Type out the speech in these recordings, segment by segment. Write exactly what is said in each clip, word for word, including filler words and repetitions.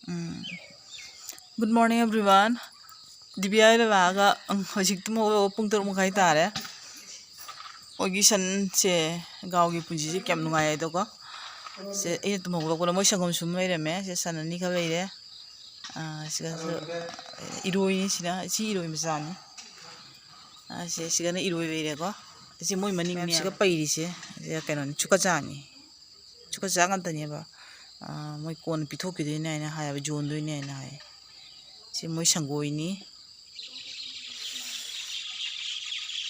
ꯎꯝ꯫ Good morning, everyone. ꯗꯤꯕꯤꯌꯥ ꯍꯣꯏꯗ ꯂꯥꯛꯑꯒ, ꯎꯝ, ꯍꯧꯖꯤꯛ ꯇꯨꯝ ꯍꯧꯒꯠꯂꯛꯄ ꯄꯨꯡ ꯇꯔꯨꯛ ꯃꯈꯥꯏ ꯇꯥꯔꯦ꯫ ꯑꯩꯈꯣꯏꯒꯤ ꯁꯟꯁꯦ, ꯒꯥꯎꯒꯤ ꯄꯨꯟꯁꯤꯁꯦ ꯀꯌꯥꯝ ꯅꯨꯡꯉꯥꯏ ꯍꯥꯏꯗꯣꯀꯣ꯫ ꯁꯦ, ꯑꯩꯅ ꯇꯨꯝ ꯍꯧꯒꯠꯂꯛꯄꯗ ꯃꯣꯏ ꯁꯪꯒꯣꯝ ꯁꯨꯝ ꯂꯩꯔꯝꯃꯦ꯫ ꯁꯦ, ꯁꯟ ꯑꯅꯤꯈꯛ ꯂꯩꯔꯦ꯫ ꯑꯥ, ꯁꯤꯒꯁꯨ ꯏꯔꯣꯏꯅꯤ ꯁꯤꯅ, ꯁꯤ ꯏꯔꯣꯏ ꯃꯆꯥꯅꯤ꯫ ꯑꯥ, ꯁꯦ, ꯁꯤꯒꯅ ꯏꯔꯣꯏ ꯂꯩꯔꯦꯀꯣ꯫ ꯁꯤ ꯃꯣꯏ ꯃꯅꯤꯡꯅꯦ꯫ ꯃꯌꯥꯝꯁꯤꯒ ꯄꯩꯔꯤꯁꯦ, ꯁꯤꯒ ꯀꯩꯅꯣꯅꯤ, ꯆꯨꯀꯆꯥꯅꯤ꯫ ꯆꯨꯀꯆꯥ ꯉꯥꯛꯇꯅꯦꯕ꯫ ꯑꯥ, ꯃꯣꯏ ꯀꯣꯟꯅ ꯄꯤꯊꯣꯛꯈꯤꯗꯣꯏꯅꯦ ꯍꯥꯏꯅ ꯍꯥꯏꯌꯦꯕ, ꯌꯣꯟꯗꯣꯏꯅꯦ ꯍꯥꯏꯅ ꯍꯥꯏ꯫ ꯁꯤ ꯃꯣꯏ ꯁꯪꯒꯣꯏꯅꯤ꯫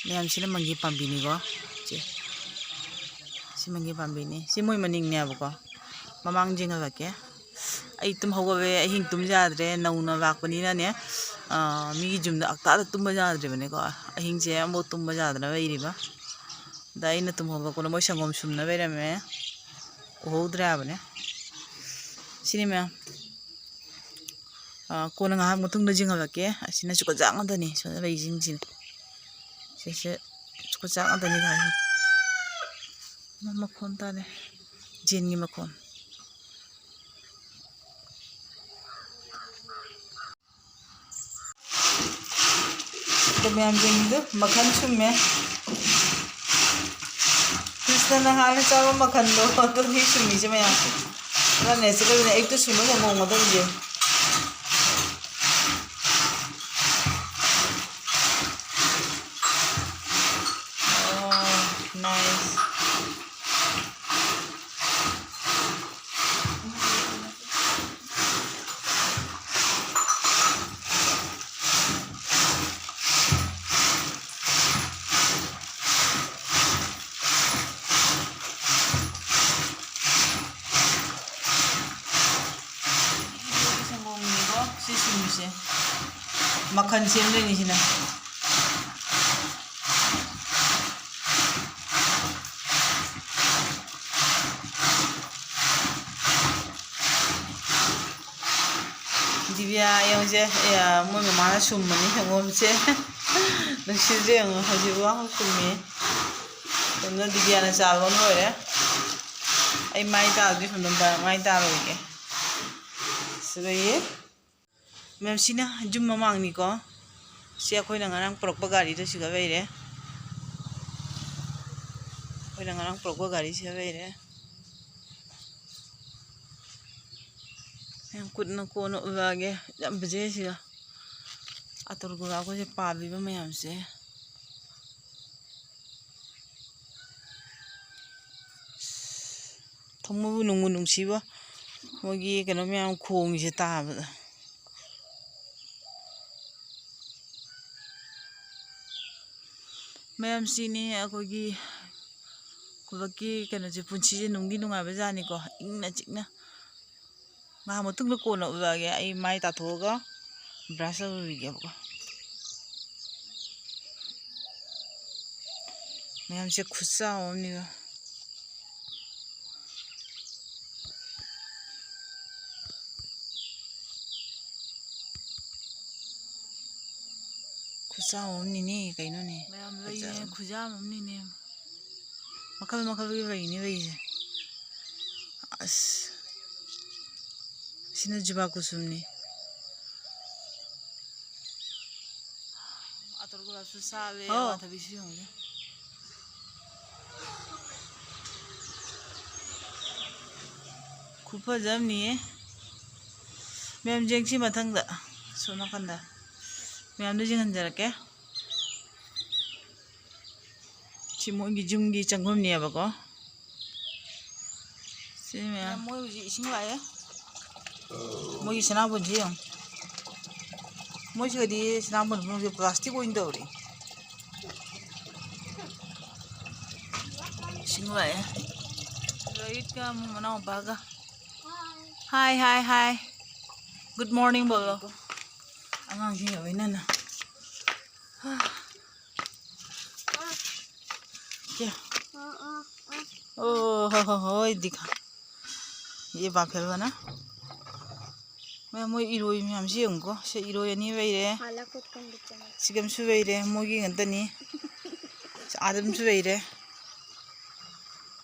ꯃꯌꯥꯝꯁꯤꯅ ꯃꯪꯒꯦ ꯄꯥꯝꯕꯤꯅꯤꯀꯣ꯫ ꯁꯦ꯫ ꯁꯤ ꯃꯪꯒꯦ ꯄꯥꯝꯕꯤꯅꯤ꯫ ꯁꯤ ꯃꯣꯏ ꯃꯅꯤꯡꯅꯦꯕꯀꯣ꯫ ꯃꯃꯥꯡ ꯌꯦꯡꯍꯜꯂꯛꯀꯦ꯫ ꯑꯩ ꯇꯨꯝ ꯍꯧꯒꯠꯂꯦ꯫ ꯑꯍꯤꯡ ꯇꯨꯝ ꯌꯥꯗ꯭ꯔꯦ꯫ ꯅꯧꯅ ꯂꯥꯛꯄꯅꯤꯅꯅꯦ, ꯑꯥ, ꯃꯤꯒꯤ ꯌꯨꯝꯗ ꯑꯛꯇꯥꯗ ꯇꯨꯝꯕ ꯌꯥꯗ꯭ꯔꯤꯕꯅꯤꯀꯣ꯫ ꯑꯍꯤꯡꯁꯦ ꯑꯃꯐꯥꯎ ꯇꯨꯝꯕ ꯌꯥꯗꯅ ꯂꯩꯔꯤꯕ꯫ ꯑꯗ ꯑꯩꯅ ꯇꯨꯝ ꯍꯧꯒꯠꯂꯛꯄꯗ ꯃꯣꯏ ꯁꯪꯒꯣꯝ ꯁꯨꯝꯅ ꯂꯩꯔꯝꯃꯦ꯫ ꯎꯍꯧꯗ꯭ꯔꯦ ꯍꯥꯏꯕꯅꯦ꯫ ꯁꯤꯅꯤ ꯃꯌꯥꯝ꯫ ꯑꯥ, ꯀꯣꯟꯅ ꯉꯥꯏꯍꯥꯛ ꯃꯇꯨꯡꯗ ꯌꯦꯡꯍꯜꯂꯛꯀꯦ꯫ ꯑꯁꯤꯅ ꯆꯨꯀꯆꯥꯛ ꯉꯥꯛꯇꯅꯤ ꯁꯣꯝꯗ ꯂꯩꯁꯤꯡꯁꯤꯅꯤ꯫ ꯁꯤꯁꯦ ꯆꯨꯀꯆꯥꯛ ꯉꯥꯛꯇꯅꯤ ꯊꯥꯏꯁꯦ꯫ ꯃ-, ꯃꯈꯣꯟ ꯇꯥꯔꯦ꯫ ꯖꯦꯟꯒꯤ ꯃꯈꯣꯟ꯫ ꯑꯗꯣ ꯃꯌꯥꯝ ꯌꯦꯡꯉꯤꯗꯣ ꯃꯈꯜ ꯁꯨꯝꯃꯦ꯫ ꯀ꯭ꯔꯤꯁꯅꯅ ꯍꯥꯟꯅ ꯆꯥꯕ ꯃꯈꯜꯗꯣ ꯑꯗꯨꯒꯤ ꯁꯨꯝꯃꯤꯁꯦ ꯃꯌꯥꯝ꯫ ꯄꯨꯔꯥ natural ꯅꯦ꯫ ꯑꯌꯨꯛꯇ ꯁꯨꯝꯕ ꯁꯪꯒꯣꯝ ꯉꯥꯛꯇꯅꯤꯁꯦ꯫ ꯑꯣ, nice꯫ ꯁꯪꯒꯣꯝꯅꯤꯀꯣ ꯁꯤ ꯁꯨꯝꯃꯤꯁꯦ꯫ ꯃꯈꯜ ꯁꯦꯝꯗꯣꯏꯅꯤ ꯁꯤꯅ꯫ ꯗꯤꯕꯤꯌꯥ ꯌꯦꯡꯉꯨꯁꯦ, ꯑꯦ, ꯃꯣꯏ ꯃꯃꯥꯅ ꯁꯨꯝꯕꯅꯤ ꯁꯪꯒꯣꯝꯁꯦ꯫ ꯅꯨꯡꯁꯤꯗ꯭ꯔꯦ ꯌꯦꯡꯉꯨ, ꯍꯧꯖꯤꯛꯐꯥꯎ ꯁꯨꯝꯃꯤ꯫ ꯁꯣꯝꯗ ꯗꯤꯕꯤꯌꯥꯅ ꯆꯥ ꯂꯣꯟ ꯂꯣꯏꯔꯦ꯫ ꯑꯩ ꯃꯥꯏ ꯇꯥꯔꯨꯗꯤ ꯁꯣꯝꯗ ꯃꯥꯏ ꯇꯥꯔꯨꯒꯦ꯫ ꯂꯩꯌꯦ꯫ ꯃꯦꯝ, ꯁꯤꯅ ꯌꯨꯝ ꯃꯃꯥꯡꯅꯤꯀꯣ꯫ ꯁꯤ ꯑꯩꯈꯣꯏꯅ ꯉꯔꯥꯡ ꯄꯨꯔꯛꯄ ꯒꯥꯔꯤꯗꯣ ꯁꯤꯒ ꯂꯩꯔꯦ꯫ ꯑꯩꯈꯣꯏꯅ ꯉꯔꯥꯡ ꯄꯨꯔꯛꯄ ꯒꯥꯔꯤꯁꯤꯒ ꯂꯩꯔꯦ꯫ ꯌꯥꯝ ꯀꯨꯠꯅ ꯀꯣꯟꯅ ꯎꯠꯂꯛꯑꯒꯦ꯫ ꯌꯥꯝ ꯐꯖꯩ ꯁꯤꯒ꯫ ꯑꯇꯔꯒꯨꯂꯥꯞꯀꯁꯦ ꯄꯥꯜꯂꯤꯕ ꯃꯌꯥꯝꯁꯦ꯫ ꯊꯃꯣꯏꯕꯨ ꯅꯨꯡꯕꯨ ꯅꯨꯡꯁꯤꯕ꯫ ꯃꯣꯏꯒꯤ ꯀꯩꯅꯣ ꯃꯌꯥꯝ ꯈꯣꯡꯉꯤꯁꯦ ꯇꯥꯕꯗ꯫ ꯃꯌꯥꯝꯁꯤꯅꯤ ꯑꯩꯈꯣꯏꯒꯤ ꯈꯨꯕꯛꯀꯤ ꯀꯩꯅꯣꯁꯦ, ꯄꯨꯟꯁꯤꯁꯦ ꯅꯨꯡꯗꯤ ꯅꯨꯡꯉꯥꯏꯕ ꯖꯥꯠꯅꯤꯀꯣ, ꯏꯪꯅ ꯆꯤꯛꯅ꯫ ꯉꯥꯏꯍꯥꯛ ꯃꯇꯨꯡꯗ ꯀꯣꯟꯅ ꯎꯠꯂꯛꯑꯒꯦ꯫ ꯑꯩ ꯃꯥꯏ ꯇꯥꯊꯣꯛꯑꯒ ꯕ꯭ꯔꯁ ꯇꯧꯔꯨꯈꯤꯒꯦꯕꯀꯣ꯫ ꯃꯌꯥꯝꯁꯦ ꯈꯨꯠꯆꯥꯎ ꯑꯃꯅꯤꯕ꯫ ꯈꯨꯠꯆꯥꯎ ꯑꯃꯅꯤꯅꯦ, ꯀꯩꯅꯣꯅꯦ? ꯃꯌꯥꯝ ꯂꯩꯌꯦ, ꯈꯨꯠꯆꯥꯎ ꯑꯃ꯫ ꯈꯨꯌꯥꯝ ꯑꯃꯅꯤꯅꯦ꯫ ꯃꯈꯜ ꯃꯈꯜꯒꯤ ꯂꯩꯅꯤ ꯂꯩꯁꯦ꯫ ꯑꯁ, ꯁꯤꯅ ꯖꯨꯕꯥ ꯀꯨꯁꯨꯝꯅꯤ꯫ ꯑꯇꯔꯒꯨꯂꯥꯞꯁꯨ ꯁꯥꯠꯂꯦ, ꯍꯥꯎ꯫ ꯑꯋꯥꯊꯕꯤꯁꯨ ꯌꯦꯡꯉꯨꯅꯦ꯫ ꯈꯨꯐꯖ ꯑꯃꯅꯤꯌꯦ꯫ ꯃꯌꯥꯝ ꯌꯦꯡꯁꯤ ꯃꯊꯪꯗ, ꯁꯣꯝ ꯅꯥꯀꯟꯗ ꯃꯌꯥꯝꯗ ꯌꯦꯡꯍꯟꯖꯔꯛꯀꯦ꯫ ꯁꯤ ꯃꯣꯏꯒꯤ ꯌꯨꯝꯒꯤ ꯆꯪꯐꯝꯅꯦꯕꯀꯣ꯫ ꯁꯤ ꯃꯌꯥꯝ꯫ ꯃꯣꯏ ꯍꯧꯖꯤꯛ ꯏꯁꯤꯡ ꯂꯥꯛꯑꯦ꯫ ꯃꯣꯏꯒꯤ ꯁꯅꯥꯕꯨꯟꯁꯤ ꯌꯦꯡꯉꯨ꯫ ꯃꯣꯏꯁꯤꯒꯗꯤ ꯁꯅꯥꯕꯨꯟ ꯃꯅꯨꯡꯁꯦ plastic ꯑꯣꯏꯅ ꯇꯧꯔꯦ꯫ ꯏꯁꯤꯡ ꯂꯥꯛꯑꯦ꯫ ꯔꯣꯍꯤꯠꯀ ꯑꯃꯨꯛ ꯃꯅꯥꯎꯄꯥꯒ꯫ Hi, hi, hi. Good morning ꯕꯣꯂꯣ꯫ ꯑꯉꯥꯡꯁꯤꯡꯒ ꯂꯣꯏꯅꯅ꯫ क्या? ओ हो हो हो, दिखा। ये बाफेल बना। ꯃꯌꯥꯝ, ꯃꯣꯏ ꯏꯔꯣꯏ ꯃꯌꯥꯝꯁꯤ ꯌꯦꯡꯉꯨꯀꯣ꯫ ꯁꯤ ꯏꯔꯣꯏ ꯑꯅꯤ ꯂꯩꯔꯦ꯫ ꯁꯤꯒꯝꯁꯨ ꯂꯩꯔꯦ, ꯃꯣꯏꯒꯤ ꯉꯥꯛꯇꯅꯤ꯫ ꯑꯥꯗꯝꯁꯨ ꯂꯩꯔꯦ꯫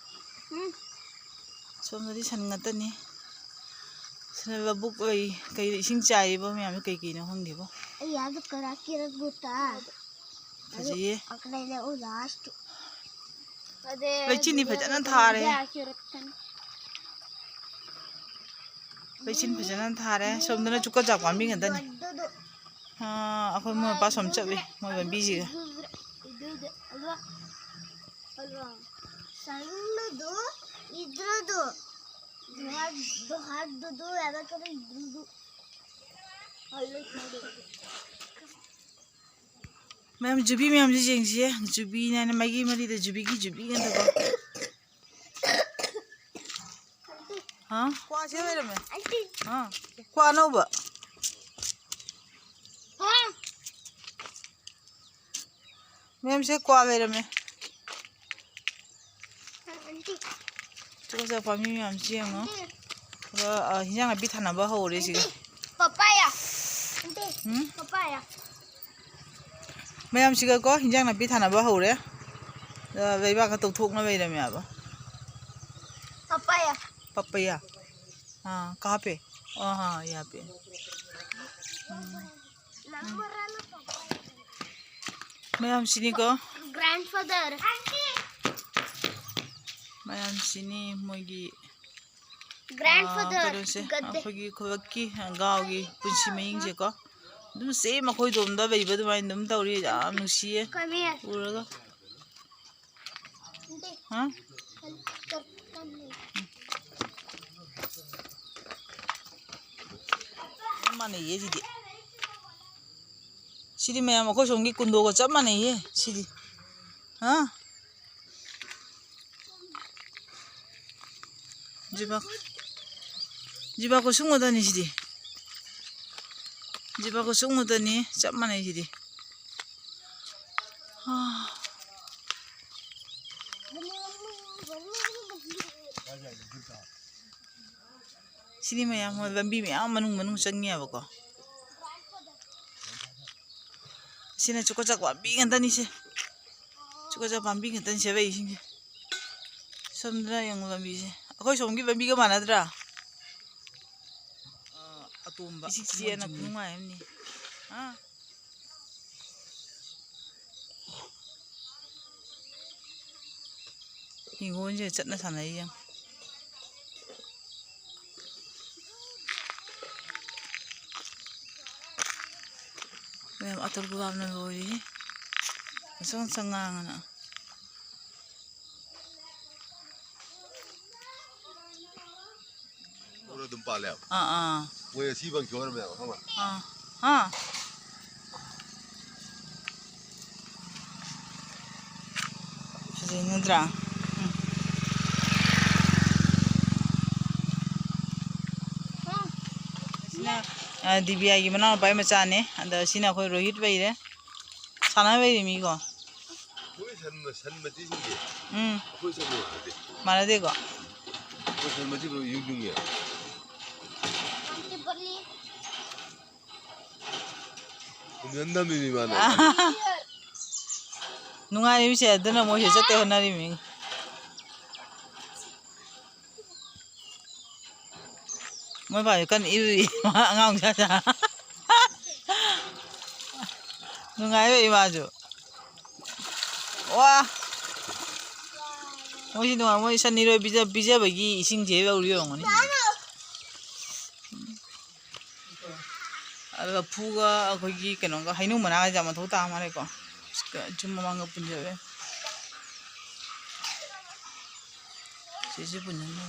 ꯁꯣꯝꯗꯗꯤ ꯁꯟ ꯉꯥꯛꯇꯅꯤ꯫ ꯂꯧꯕꯨꯛ ꯑꯣꯏ, ꯀꯩꯗ ꯏꯁꯤꯡ ꯆꯥꯏꯔꯤꯕ ꯃꯌꯥꯝꯗꯣ ꯀꯩ ꯀꯩꯅꯣ ꯈꯪꯗꯦꯕꯣ꯫ ꯑꯩ ꯌꯥꯗ ꯀꯔꯥ ꯀꯤꯔꯛ ꯕꯨꯇꯥ꯫ ꯐꯖꯩꯌꯦ꯫ ꯑꯀꯂꯩꯗ ꯎ ꯂꯥꯁ꯫ ꯂꯩꯆꯤꯟꯗꯤ ꯐꯖꯅ ꯊꯥꯔꯦ꯫ ꯂꯩꯆꯤꯟ ꯐꯖꯅ ꯊꯥꯔꯦ꯫ ꯁꯣꯝꯗꯅ ꯆꯨꯀ ꯆꯥꯛ ꯄꯥꯝꯕꯤ ꯉꯥꯛꯇꯅꯤ꯫ ꯑꯥ, ꯑꯩꯈꯣꯏ ꯃꯣꯏ ꯃꯄꯥ ꯁꯣꯝ ꯆꯠꯂꯤ, ꯃꯣꯏ ꯂꯝꯕꯤꯁꯤꯒ꯫ ꯁꯪꯗꯨ ꯏꯗ꯭ꯔꯗꯨ ꯗꯣꯍꯥꯔ-, ꯗꯣꯍꯥꯔꯗꯨꯗꯨ ꯌꯥꯕ ꯀꯔꯤ ꯏꯗ꯭ꯔꯗꯨ꯫ ꯃꯌꯥꯝ ꯖꯨꯕꯤ ꯃꯌꯥꯝꯁꯦ ꯌꯦꯡꯁꯤꯌꯦ꯫ ꯖꯨꯕꯤꯅꯦꯅ ꯃꯥꯏꯒꯤ ꯃꯔꯤꯗ ꯖꯨꯕꯤꯒꯤ ꯖꯨꯕꯤ ꯉꯥꯛꯇꯀꯣ꯫ ꯍꯥ? ꯀ꯭ꯋꯥꯁꯦ ꯂꯩꯔꯝꯃꯦ꯫ ꯑꯟꯇꯤ꯫ ꯍꯥ? ꯀ꯭ꯋꯥ ꯑꯅꯧꯕ꯫ ꯍꯥ? ꯃꯌꯥꯝꯁꯦ ꯀ꯭ꯋꯥ ꯂꯩꯔꯝꯃꯦ꯫ ꯑꯟꯇꯤ꯫ ꯆꯨꯖꯥꯛ ꯄꯥꯝꯕꯤ ꯃꯌꯥꯝꯁꯤ ꯌꯦꯡꯉꯣ꯫ ꯑꯟꯇꯤ꯫ ꯄꯨꯔꯥ, ꯑ, ꯍꯤꯟꯖꯥꯡ ꯅꯥꯄꯤ ꯊꯥꯅꯕ ꯍꯧꯔꯦ ꯁꯤꯒ꯫ ꯑꯟꯇꯤ, ꯄꯄꯥꯌꯥ꯫ ꯑꯟꯇꯤ, ꯎꯝ? ꯄꯄꯥꯌꯥ꯫ ꯃꯌꯥꯝꯁꯤꯒꯀꯣ ꯍꯤꯟꯖꯥꯡ ꯅꯥꯄꯤ ꯊꯥꯅꯕ ꯍꯧꯔꯦ꯫ ꯑ, ꯂꯩꯕꯥꯛꯀ ꯇꯧꯊꯣꯛꯅꯕ ꯂꯩꯔꯝꯃꯦꯕ꯫ ꯄꯄꯥꯌꯥ꯫ ꯄꯄꯌꯥ꯫ ꯑꯥ, ꯀꯍꯥ ꯄꯦ? ꯑꯣ, ꯍꯥ, ꯌꯍꯥ ꯄꯦ꯫ ꯎꯝ꯫ ꯃꯌꯥꯝꯁꯤꯅꯤꯀꯣ꯫ Grandfather꯫ ꯃꯌꯥꯝꯁꯤꯅꯤ ꯃꯣꯏꯒꯤ, grandfather꯫ ꯑꯥ, ꯀꯩꯅꯣꯁꯦ, ꯒꯗꯦ꯫ ꯑꯩꯈꯣꯏꯒꯤ ꯈꯨꯂꯛꯀꯤ, ꯒꯥꯎꯒꯤ ꯄꯨꯟꯁꯤ ꯃꯍꯤꯡꯁꯦꯀꯣ꯫ ꯑꯗꯨꯝ same ꯑꯩꯈꯣꯏ ꯑꯗꯣꯝꯗ ꯂꯩꯕ ꯑꯗꯨꯃꯥꯏꯅ ꯑꯗꯨꯝ ꯇꯧꯔꯤ꯫ ꯌꯥꯝ ꯅꯨꯡꯁꯤꯌꯦ꯫ Come here꯫ ꯎꯔꯒ꯫ ꯍꯥ? ꯆꯞ ꯃꯥꯟꯅꯩꯌꯦ ꯁꯤꯗꯤ꯫ ꯁꯤꯗꯤ ꯃꯌꯥꯝ ꯑꯩꯈꯣꯏ ꯁꯣꯝꯒꯤ ꯀꯨꯟꯗꯣꯒ ꯆꯞ ꯃꯥꯟꯅꯩꯌꯦ ꯁꯤꯗꯤ꯫ ꯍꯥ? ꯖꯤꯕꯥ-, ꯖꯤꯕꯥ ꯈꯨꯁꯨꯡ ꯉꯥꯛꯇꯅꯤ ꯁꯤꯗꯤ꯫ ꯖꯤꯕꯥ ꯈꯨꯁꯨꯡ ꯉꯥꯛꯇꯅꯤ, ꯆꯞ ꯃꯥꯟꯅꯩ ꯁꯤꯗꯤ꯫ ꯑꯥ꯫ ꯁꯤꯗꯤ ꯃꯌꯥꯝ ꯂꯝꯕꯤ ꯃꯌꯥꯝ ꯃꯅꯨꯡ ꯃꯅꯨꯡ ꯆꯪꯉꯦꯕꯀꯣ꯫ ꯁꯤꯅ ꯆꯨꯀꯆꯥꯛ ꯄꯥꯝꯕꯤ ꯉꯥꯛꯇꯅꯤꯁꯦ꯫ ꯆꯨꯀꯆꯥꯛ ꯄꯥꯝꯕꯤ ꯉꯥꯛꯇꯅꯤ ꯁꯦ ꯂꯩꯁꯤꯡꯁꯦ꯫ ꯁꯣꯝꯗꯅ ꯌꯦꯡꯉꯨ ꯂꯝꯕꯤꯁꯦ꯫ ꯑꯩꯈꯣꯏ ꯁꯣꯝꯒꯤ ꯂꯝꯕꯤꯒ ꯃꯥꯟꯅꯗ꯭ꯔꯥ? ꯇꯣꯝꯕ ꯏꯆꯤꯛ ꯆꯤꯛꯑꯦꯅ ꯃꯣꯏꯁꯤꯡꯁꯦ꯫ ꯈꯨꯅꯨꯡꯉꯥꯏ ꯑꯃꯅꯤ꯫ ꯑꯥ꯫ ꯍꯤꯡꯒꯣꯜꯁꯦ ꯆꯠꯅ ꯁꯥꯟꯅꯩ ꯌꯦꯡꯉꯨ꯫ ꯃꯌꯥꯝ ꯑꯇꯔ ꯒꯨꯂꯥꯞꯅ ꯂꯣꯏꯔꯦꯍꯦ꯫ ꯉꯁꯪ ꯉꯁꯪ ꯉꯥꯡꯉꯅ꯫ ꯄꯨꯔꯥ ꯑꯗꯨꯝ ꯄꯥꯜꯂꯦꯕ꯫ ꯑꯥ, ꯑꯥ꯫ ꯃꯣꯏ ꯑꯁꯤ ꯐꯪꯈꯤꯕ ꯑꯣꯏꯔꯝꯃꯦꯕ, ꯈꯪꯕ꯭ꯔꯥ? ꯑꯥ꯫ ꯑꯥ꯫ ꯐꯖꯩ ꯅꯠꯇ꯭ꯔꯥ? ꯎꯝ꯫ ꯁꯤꯅ, ꯑ, ꯗꯤꯕꯤꯌꯥꯒꯤ ꯃꯅꯥꯎꯅꯨꯄꯥꯒꯤ ꯃꯆꯥꯅꯦ꯫ ꯑꯗ ꯁꯤꯅ ꯑꯩꯈꯣꯏ ꯔꯣꯍꯤꯠ ꯂꯩꯔꯦ꯫ ꯁꯥꯟꯅꯕꯩꯔꯤ ꯃꯤꯀꯣ꯫ ꯃꯣꯏ ꯁꯟ-, ꯁꯟ ꯃꯆꯤꯁꯤꯡꯁꯦ ꯎꯝ꯫ ꯑꯩꯈꯣꯏ ꯁꯟ ꯃꯥꯟꯅꯗꯦ꯫ ꯃꯥꯟꯅꯗꯦꯀꯣ? ꯑꯩꯈꯣꯏ ꯁꯟ ꯃꯆꯤ ꯂꯣꯏ ꯌꯨꯡ ꯌꯨꯡꯉꯦ꯫ ꯈꯨꯝꯖꯟꯗꯕꯅꯤꯅꯦ ꯃꯥꯅ꯫ ꯅꯨꯡꯉꯥꯏꯔꯤꯕꯁꯦ ꯑꯗꯨꯅ ꯃꯣꯏꯁꯦ ꯆꯠꯇꯦ ꯍꯣꯠꯅꯔꯤꯃꯤ꯫ ꯃꯣꯏ ꯕꯥꯁꯨ ꯀꯟꯅ ꯏꯔꯨꯔꯤ꯫ ꯑꯉꯥꯡ ꯃꯆꯥ ꯃꯆꯥ꯫ ꯅꯨꯡꯉꯥꯏꯕ ꯏꯃꯥꯁꯨ꯫ ꯋꯥ! ꯃꯣꯏꯁꯤ ꯅꯨꯡꯉꯥꯏ꯫ ꯃꯣꯏ ꯁꯟ ꯏꯔꯣꯏ ꯄꯤꯖ-, ꯄꯤꯖꯕꯒꯤ ꯏꯁꯤꯡꯁꯦ ꯂꯧꯔꯤ ꯑꯣꯏꯔꯝꯒꯅꯤ꯫ ꯑꯗꯨꯒ ꯂꯐꯨꯒ ꯑꯩꯈꯣꯏꯒꯤ ꯀꯩꯅꯣꯒ ꯍꯩꯅꯧ ꯃꯅꯥꯒꯁꯦ ꯌꯥꯝ ꯃꯊꯧ ꯇꯥ ꯃꯥꯜꯂꯦꯀꯣ꯫ ꯌꯨꯝ ꯃꯃꯥꯡꯒ ꯄꯨꯟꯁꯤꯜꯂꯦ꯫ ꯁꯤꯁꯨ ꯄꯨꯟꯁꯤꯟꯕ꯫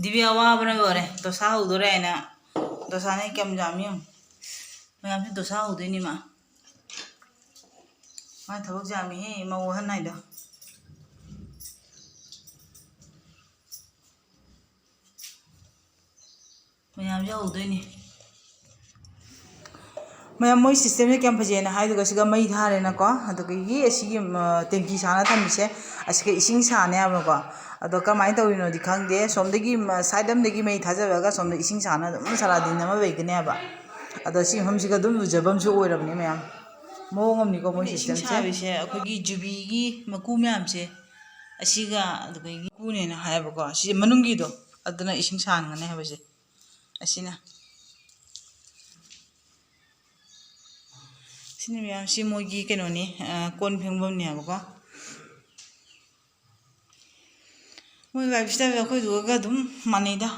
ꯗꯤꯕꯤꯌꯥ ꯋꯥꯕꯅ ꯂꯣꯏꯔꯦ꯫ ꯗꯣꯁꯥ ꯍꯧꯗꯣꯔꯦ ꯍꯥꯏꯅ꯫ ꯗꯣꯁꯥꯅ ꯀꯌꯥꯝ ꯌꯥꯝꯃꯤ ꯌꯦꯡꯉꯨ꯫ ꯃꯌꯥꯝꯁꯦ ꯗꯣꯁꯥ ꯍꯧꯗꯣꯏꯅꯤ ꯃꯥ꯫ ꯃꯥ ꯊꯕꯛ ꯌꯥꯝꯃꯤꯍꯦ, ꯃꯧ ꯑꯍꯟ ꯍꯥꯏꯗꯣ꯫ ꯃꯌꯥꯝꯁꯦ ꯍꯧꯗꯣꯏꯅꯤ꯫ ꯃꯌꯥꯝ, ꯃꯣꯏ system ꯁꯦ ꯀꯌꯥꯝ ꯐꯖꯩꯅ ꯍꯥꯏꯗꯨꯒ ꯁꯤꯒ ꯃꯩ ꯊꯥꯔꯦꯅꯀꯣ, ꯑꯗꯨꯗꯒꯤ ꯑꯁꯤꯒꯤ, ꯎꯝ, tank ꯁꯥꯅ ꯊꯝꯃꯤꯁꯦ, ꯑꯁꯤꯒ ꯏꯁꯤꯡ ꯁꯥꯅꯦ ꯍꯥꯏꯕꯀꯣ꯫ ꯑꯗꯣ ꯀꯃꯥꯏꯅ ꯇꯧꯔꯤꯅꯣꯗꯤ ꯈꯪꯗꯦ꯫ ꯁꯣꯝꯗꯒꯤ, ꯎꯝ, side ꯑꯝꯗꯒꯤ ꯃꯩ ꯊꯥꯖꯔꯒ ꯁꯣꯝꯗ ꯏꯁꯤꯡ ꯁꯥꯅ ꯑꯗꯨꯝ ꯁꯂꯥꯗꯤꯟ ꯑꯃ ꯂꯩꯒꯅꯦꯕ꯫ ꯑꯗꯣ ꯁꯤ ꯃꯐꯝꯁꯤꯒ ꯑꯗꯨꯝ ꯂꯨꯖꯐꯝꯁꯨ ꯑꯣꯏꯔꯕꯅꯦ ꯃꯌꯥꯝ꯫ ꯃꯑꯣꯡ ꯑꯃꯅꯤꯀꯣ ꯃꯣꯏ ꯃꯣꯏꯅ ꯏꯁꯤꯡ system ꯁꯦ꯫ ꯁꯥꯕꯤꯁꯦ ꯑꯩꯈꯣꯏꯒꯤ ꯖꯨꯕꯤꯒꯤ ꯃꯀꯨ ꯃꯌꯥꯝꯁꯦ, ꯑꯁꯤꯒ ꯑꯗꯨꯗꯒꯤ ꯃꯀꯨꯅꯦꯅ ꯍꯥꯏꯌꯦꯕꯀꯣ, ꯁꯤꯁꯦ ꯃꯅꯨꯡꯒꯤꯗꯣ, ꯑꯗꯨꯅ ꯏꯁꯤꯡ ꯁꯥꯍꯟꯒꯅꯤ ꯍꯥꯏꯕꯁꯦ꯫ ꯑꯁꯤꯅ, ꯁꯤꯅꯤ ꯃꯌꯥꯝꯁꯤ ꯃꯣꯏꯒꯤ ꯀꯩꯅꯣꯅꯤ, ꯑ, ꯀꯣꯟ ꯐꯦꯡꯐꯝꯅꯦꯕꯀꯣ꯫ ꯃꯣꯏ life style ꯑꯩꯈꯣꯏꯗꯨꯒ ꯑꯗꯨꯝ ꯃꯥꯟꯅꯩꯗ꯫